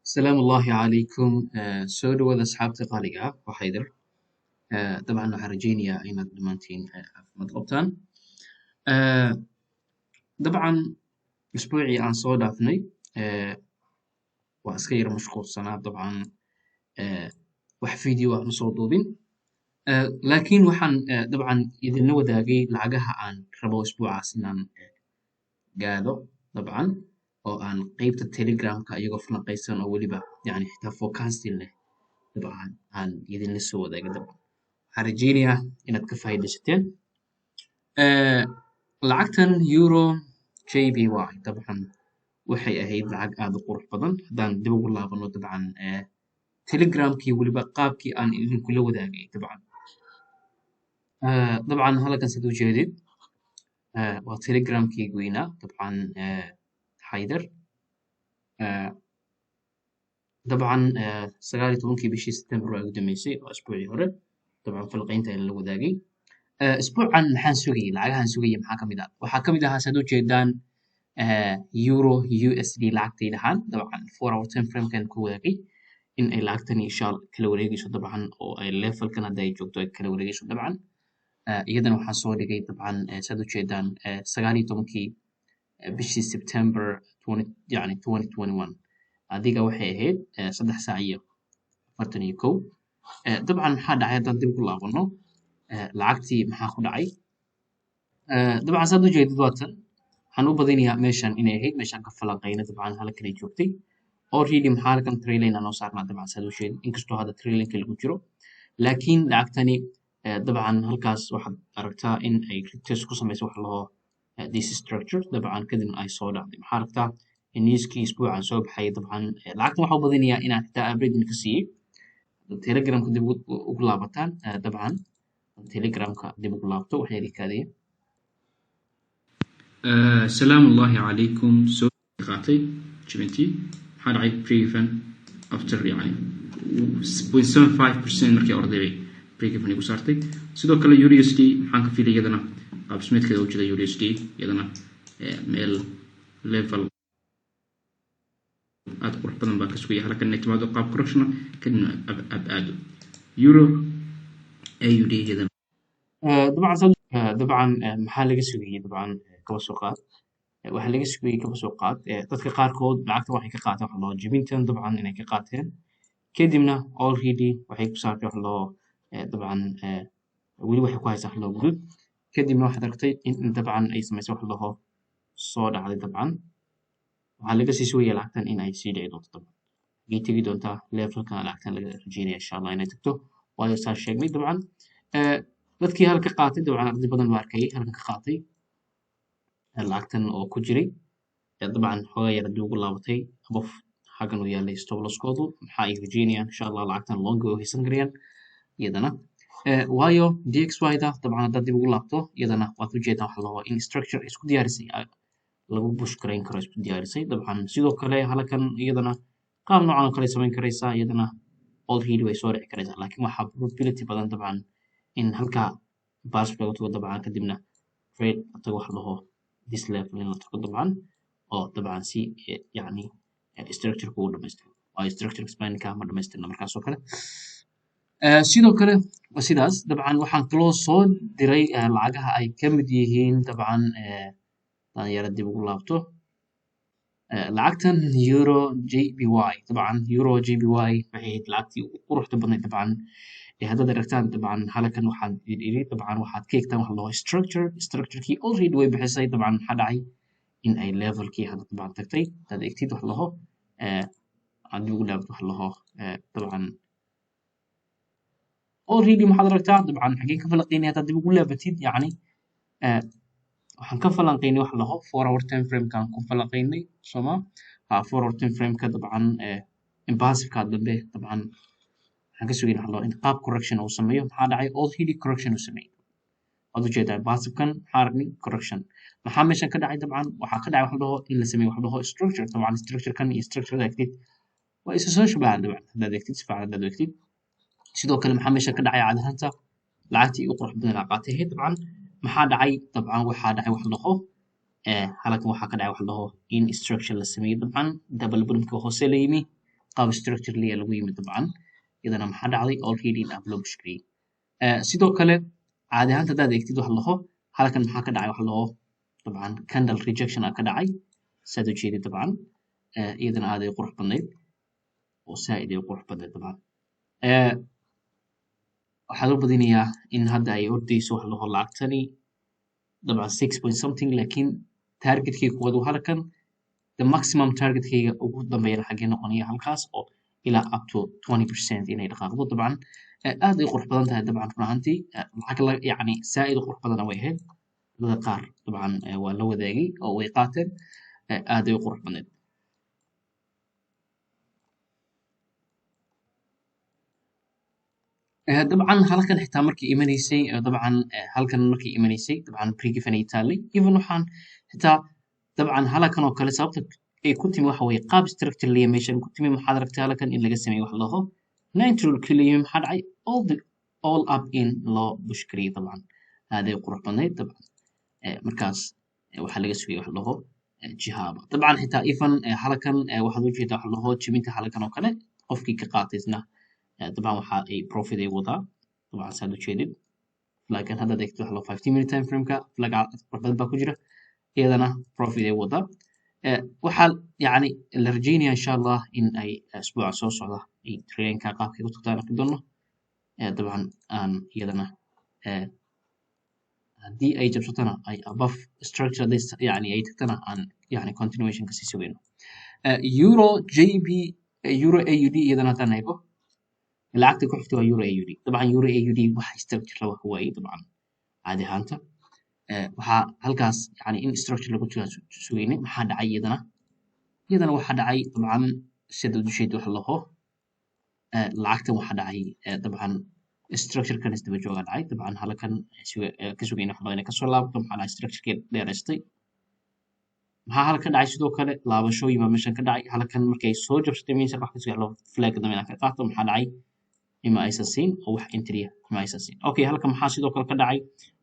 Asalaamu Allaahi calaykum. Soo dhawaada asxaabta qaaliga ah, waa Xaydar. Dabcan waxaan rajaynayaa inaad dhammaantiin caafimaad qabtaan. Dabcan usbuucii aan soo dhaafnay waa iska yara mashquulsanaa, dabcan wax video ah ma soo duubin. Laakiin waxaan dabcan idinla wadaagay lacagaha aan rabo usbuucaas inaan gaado, dabcan oo aan qeybta Telegramka iyagoo falanqaysan oo weliba yani xitaa forecasting leh dabcan aan idinla soo wadaagay. Dabcan waxaan rajaynayaa inaad ka faa'iidaysateen. Lacagtan euro JPY dabcan waxay ahayd lacag aad u qurux badan. Haddaan dib ugu laabano dabcan Telegramkii, weliba qaabkii aan idinkula wadaagay, dabcan dabcan halkan sad ujeedid waa Telegramkii weynaa, dabcan Xaydar. Dabcan 19-kii bishii September waa ugu dambeysay, waa isbuucii hore dabcan falqaynta la wadaagay. Isbuucan maxaan sugayay? Lacagahan sugayay maxaa kamid ah? Waxaa kamid ahaa, saad ujeedaan, euro USD lacagtay dhahaan. Dabcan 4 hour time framekan ku wadaagay in ay lacagtani insha Allah kala wareegayso, dabcan oo ay levelkan hadda ay joogto ay kala wareegayso. Dabcan iyadana waxaan soo dhigay dabcan saad ujeedaan 19-kii bishii September 20 yani 2021, adiga waxay ahayd 3:41. Dabcan maxaa dhacay haddaan dib ugu laabano? Lacagtii maxaa ku dhacay? Dabcan saad ujeedid waatan, waxaan u badinayaa meeshan inay ahayd meeshaan ka falanqeyna. Dabcan halkan ay joogtay already. Maxaa halkan trendline aan noo saarnaa? Dabcan saad ujeedid, inkastoo hadda trendlineka lagu jiro, laakiin lacagtani dabcan halkaas waxaad aragtaa in ay retest ku samayso wax laho this structure, dabcan kadibna ay soo dhacday. Maxaa aragtaa newskii isbuucan soo baxay? Dabcan lacagtan waxaa u badinayaa inaan xitaa update ka siiyey. Telegramka dib ugu laabataan, dabcan Telegramka dib ugu laabto, wax yar ikaadiya. Salaamu Allahi calaykum. Soo qaatay jibintii, maxaa dhacay? Break-even after yani 0.75% markii orday bay break-even igu saartay. Sidoo kale euro USD maxaan ka filay? Iyadana qaab dhismeedkeeda ujeeda, euro USD iyadana meel level aad qurux badan baa ka sugaya halkan inay timaado qaab correction, kadibna ab aado. Euro AUD iyadana Dabcan dabcan maxaa laga sugayay? Dabcan kaba soo qaad waxaa laga sugayay, kaba soo qaad dadka qaarkood lacagta waxay ka qaateen wax loo jibintan, dabcan inay ka qaateen, kadibna already waxay ku saartay wax loo dabcan weli waxay ku haysaa wax loo guduud. Kadibna waxaad aragtay in dabcan ay samaysay wax laho soo dhacday. Dabcan waxaa laga sii sugaya lacagtan in ay sii dhici doonto. Dabcan agay tegi doontaa? Levelkan lacagtan laga rajeynaya insha Allah inay tagto, waayo saa sheegnay dabcan dadkii halka qaatay, dabcan arday badan baa arkayay halkan ka qaatay lacagtan oo ku jiray. Dabcan xoogaa yar haddii ugu laabatay above xaggan uu yaalay stop losskoodu, maxaa ay rajeynayaan? Insha Allah lacagtan long way haysan karayaan iyadana, waayo DXY da dabcan haddaad dib ugu laabto iyadana waad ujeedaan waxa loo in structure isku diyaarisay lagu push garayn karo isku diyaarisay. Dabcan sidoo kale halkan iyadana qaab noocan oo kale samayn karaysaa, iyadana already way soo dhici karaysaa, laakiin waxaa probability badan dabcan in halkaa bas lagu tago, dabcan kadibna trade la tago wax laho this level in la tago, dabcan oo dabcan si yacni structure ugu dhamaystiro, waayo structure expandingka ma dhamaystirna markaas oo kale. Sidoo kale waa sidaas. Dabcan waxaan kaloo soo diray lacagaha ay ka mid yihiin, dabcan haddaan yara dib ugu laabto, lacagtan euro JPY. Dabcan euro JPY waxay ahayd lacagtii ugu quruxda badnayd. Dabcan haddaad aragtaan, dabcan halkan waxaad idhi, dabcan waxaad ka eegtaan waxa la dhaho structure. Structurekii already way bixisay. Dabcan maxaa dhacay? In ay levelkii hadda dabcan tagtay. Haddaad eegtid wax laho aad dib ugu laabto wax laho dabcan already maxaad aragtaa? Dabcan xagee ka falanqeynay haddaad dib ugu laabatid? Yacni waxaan ka falanqeynay wax laho 4 hour time framekaan ku falanqeynay, sooma? Ha, 4 hour time frameka dabcan impulsiveka dambe dabcan waxaan ka sugayna wax laho in qaab correction uu sameeyo. Maxaa dhacay? Already correction uu sameeyey, waad ujeedaa. Impulsivekan maxaa aragnay? Correction. Maxaa meeshan ka dhacay? Dabcan waxaa ka dhacay wax laho in la sameeyo wax laho structure. Dabcan structurekan iyo structureda eegtid waa isa soo shabahan. Dabcan haddaad eegtid si fiican, haddaad eegtid sidoo kale, maxaa meesha ka dhacay? Caadi ahaanta lacagtii ugu qurux badan qaatay ahayd. Dabcan maxaa dhacay? Dabcan waxaa dhacay wax laho halkan waxaa ka dhacay wax laho in structure la sameeyey. Dabcan double bottomka hoose la yimi. Qaab structure liya lagu yimid dabcan. Iyadana maxaa dhacday? Already in up loo push gareeyey. Sidoo kale caadi ahaanta haddaad eegtid wax laho halkan maxaa ka dhacay, wax laho dabcan candle rejection aa ka dhacay, saad u jeedid dabcan. Iyadana aad ay u qurux badnayd oo saaid ay u qurux badnayd dabcan. Waxaa loo badinayaa in hadda ay ordayso wax laho lacagtani dabcan six point something, laakiin targetkii kuwaad waa halkan. The maximum targetkayga ugu dambeeyana xaggee noqonaya? Halkaas oo ilaa up to 20% inay dhaqaaqdo dabcan. Aad ay qurux badan tahay dabcan run ahaantii. Lacag la yacni saaid u qurux badana way ahayd. Dadka qaar dabcan waa la wadaagay oo way qaateen. Aad ay u qurux badnayd. Dabcan halkan xitaa markii imanaysay, dabcan halkan markii imanaysay dabcan break-even ay taallay. Even waxaan xitaa dabcan halkan oo kale sababta ay ku timi waxa weeye qaab structure liya meeshan ku timi. Maxaad aragtay? Halkan in laga sameeyo wax laho ninety rule keliya. Maxaa dhacay? All the all up in loo push gareeyay dabcan. Aad ay u qurux badnayd dabcan. Markaas waxaa laga sugayay wax laho jihaaba dabcan. Xitaa even halkan waxaad ujeedaa wax laho jebinta halkan oo kale qofkii ka qaataysna dabcan waxa ay profit ay wadaa dabcan, saad ujeedid. Laakiin haddaad eegto wax loo 15 minute time frameka, flag qurux badan baa ku jira, iyadana profit ay wadaa. Waxaa yacni la rajeynaya insha Allah in ay asbuuca soo socda ay trainka qaabkay u tagtaan arki doono. Dabcan aan iyadana haddii ay jabsatona ay above structure hadday yacni ay tagtana aan yacni continuation kasii sugayno. Euro JB, euro AUD iyadana haddaan eego, lacagta ku xigta waa euro AUD dabcan. Euro AUD waxa structure la wax waaye dabcan caadi ahaanta. Waxaa halkaas yani in structure lagu jira sugaynay. Maxaa dhacay iyadana? Iyadana waxaa dhacay dabcan sida dusheed wax laho lacagtan waxaa dhacay dabcan structure-kan isdaba jooga dhacay dabcan. Halkan ka sugayna wax badan inay kasoo laabto. Maxaa dhacay? Structure-kii dheeraystay. Maxaa halkan dhacay? Sidoo kale laabashooyin baa meeshan ka dhacay. Halkan markay soo jabsatay meeshan wax ka sugay flag dambe inaan ka qaato. Maxaa dhacay? Ima aysan siin oo wax entry ima aysan siin. Okay, halkan maxaa sidoo kale ka dhacay?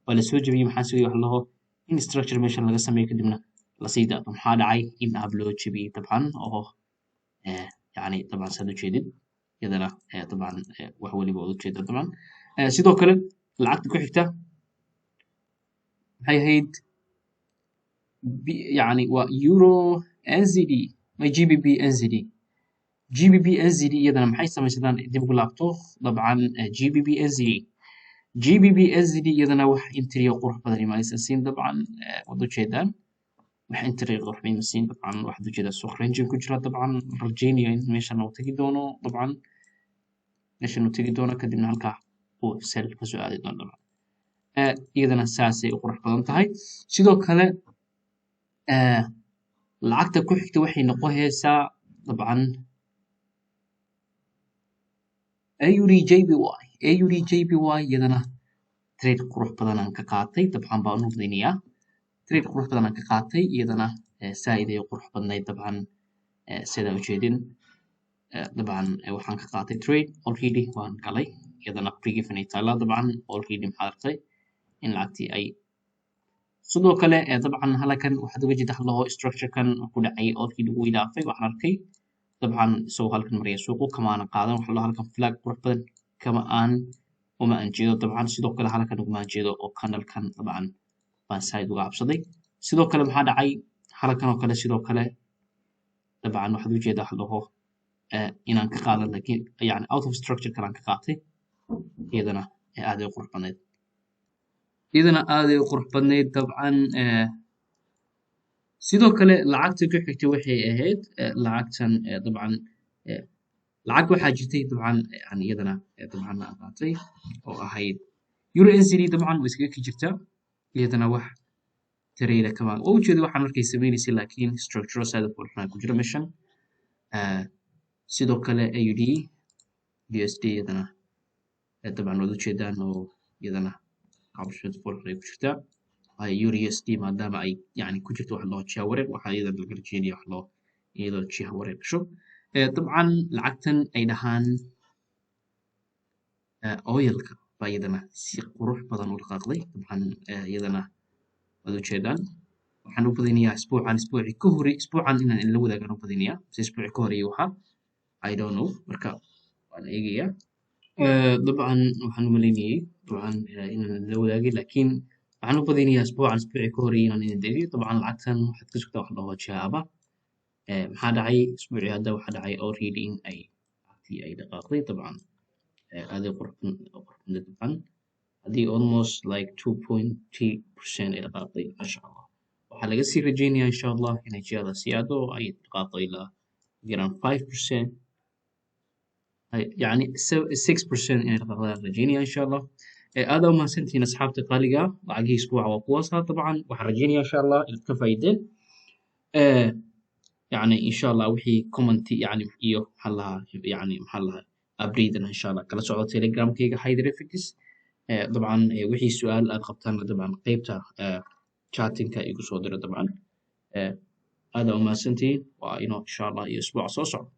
Waa la soo jebiyey. Maxaa sugay? Wax laho in structure meeshan laga sameeyo kadibna lasii daado. Maxaa dhacay? In up loo jebiyey dabcan oo yacni dabcan saad ujeedid iyadana dabcan wax weliba waad ujeeda dabcan. Sidoo kale lacagta ku xigta maxay ahayd? Yacni waa euro NZD ma GBP NZD. GBP NZD iyadana maxay samaysadaan? Dib ugu laabto dabcan. GBP NZD, GBP NZD iyadana wax entry qurux badan ima aysan siin dabcan. Waad ujeedaan, wax entry qurux badan ima siin dabcan. Waxaad ujeedaa suuq ranging ku jira dabcan. Rajaynayo in meeshan uu tegi doono dabcan, meeshan uu tegi doono kadibna halkaa uu sell kasoo aadi doono dabcan. Iyadana saasay u qurux badan tahay. Sidoo kale lacagta ku xigta waxay noqonaysaa dabcan AUD JPY. AUD JPY iyadana trade qurux badan aan ka qaatay dabcan baan u badinayaa. Trade qurux badan aan ka qaatay iyadana saaid ay u qurux badnayd dabcan. Sida ujeedin dabcan waxaan ka qaatay trade already waan galay iyadana break-even ay taallaa dabcan already. Maxaad aragtay? In lacagtii ay sidoo kale dabcan halkan waxaad uga jeedaa laho structure-kan ku dhacay already wuu dhaafay. Waxaan arkay dabcan isagoo halkan maraya suuqu kamaana qaadan waxa loo halkan flag qurux badan kama aan uma aan jeedo dabcan. Sidoo kale halkan uguma aan jeedo oo candle-kan dabcan baan side uga cabsaday. Sidoo kale maxaa dhacay halkan oo kale? Sidoo kale dabcan waxaad u jeedaa waxa laho inaan ka qaadan, laakiin yani out of structure kalaan ka qaatay. Iyadana aad ay u qurux badnayd, iyadana aad ay u qurux badnayd dabcan. Sidoo kale lacagta ku xigtay waxay ahayd lacagtan dabcan. Lacag waxaa jirtay dabcan yani iyadana dabcan aan qaatay oo ahayd euro NZD dabcan. Way iskaga jirtaa iyadana, wax trade kama waa ujeeda waxaan markay sameynaysay, laakiin structure side qurxan ku jira meeshan. Sidoo kale AUD USD iyadana dabcan waad ujeedaan oo iyadana qabashada qurxan ay ku jirtaa. Euro USD maadaama ay yani ku jirto wax loo jiha wareer, waxaa iyadana laga rajeynaya wax loo iyadoo jiha wareer gasho. Dabcan lacagtan ay dhahaan oilka baa iyadana si qurux badan u dhaqaaqday dabcan. Iyadana waad ujeedaan. Waxaan u badinayaa isbuucan, isbuucii ka horey, isbuucan inaan inla wadaagaan u badinayaa si isbuucii ka horeeyay waxaa I don't know. Marka waan eegayaa. Dabcan waxaan u malaynayay dabcan inaan la wadaagay, laakiin waxaan u badinayaa isbuucan, isbuucii ka horreeyay inaan idin diriyo. Dabcan lacagtan waxaad ka sugtaa wax la dhaho jihaaba. Maxaa dhacay isbuucii hadda? Waxaa dhacay already in ay lacagtii ay dhaqaaqday. Dabcan aaday qurux badnayd. Dabcan haddii almost like 2.3% ay dhaqaaqday, masha Allah, waxaa laga sii rajaynayaa insha Allah inay jihada sii aado oo ay dhaqaaqdo ilaa yaraan 5%, yani 6% inay dhaqaaqdaan rajaynaya insha Allah. Aad aa umahadsantihiin asxaabta qaaliga ah. Lacagihii isbuuca waa kuwaasa. Dabcan waxaan rajaynaya insha Allah inaad ka faa'iideen. Yani insha Allah wixii comment yani iyo maxaa lahaa, yani maxaa lahaa, update insha Allah kala socda Telegramkayga Hydrefix. Dabcan wixii su-aal aad qabtaan dabcan qeybta chattingka igu soo diro. Dabcan aad aa umahadsantihiin. Waa inoo insha Allah iyo isbuuca soo socda.